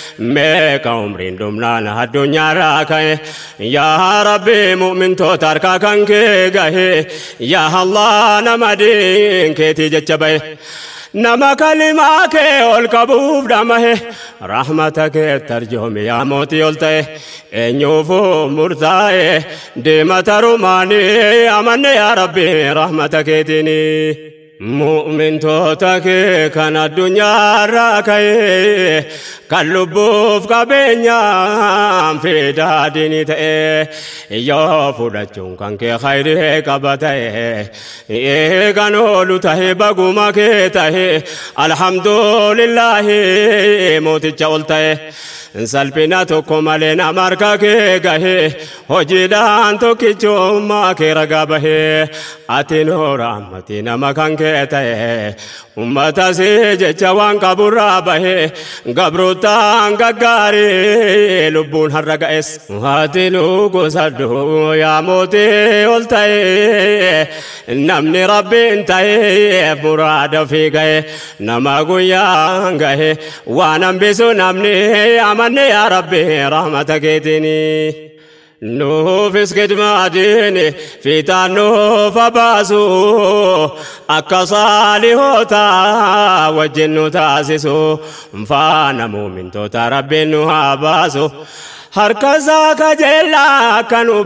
Meeqa umriin dhumnaan addunyaarraa ka'e, yaa Rabbi, mu'mintoota harkaa kan kee gahe, yaa Allah, nama diin keetii jecha bahe, nama kalimaa kee ol qabuuf dhamahe, rahmata kee tarjoomi, yaa mootii ol ta'e. Eenyuufuu murtaa'e deema tarumaanii, amanne yaa Rabbi rahmata keetiini. Mu'mintoota kee kan addunyaarraa ka'e, kan lubbuuf qabeenyaan fidaa diinii ta'e, yoo fudhachuun kan kee khayrii qaba ta'e, kan oolu ta'e, baguma kee ta'e, alhamdulillaahi mooticha ol ta'e. Salphina tokko malee nama harka kee gahe, hojiidhaan tokkichummaa kee ragaa bahee, ati noora ammati nama kan kee ta'e, ummata si jecha waan qaburraa bahe, gabroottaan gaggaarii lubbuun har'a ga'es. Ati nu gosadhu, yaa mootii ol ta'e, namni Rabbiin ta'e muraada ofii ga'e, nama guyyaan gahe waan hambisu namni, amanne yaa Rabbi rahmata keetiini. Nuufis khidmaa diini fiixaan nuuf baasu, akka saalihoota wajjin nu taasisu, faana muumintoota Rabbiin nu haa baasu, harka isaa kajeellaa akka nu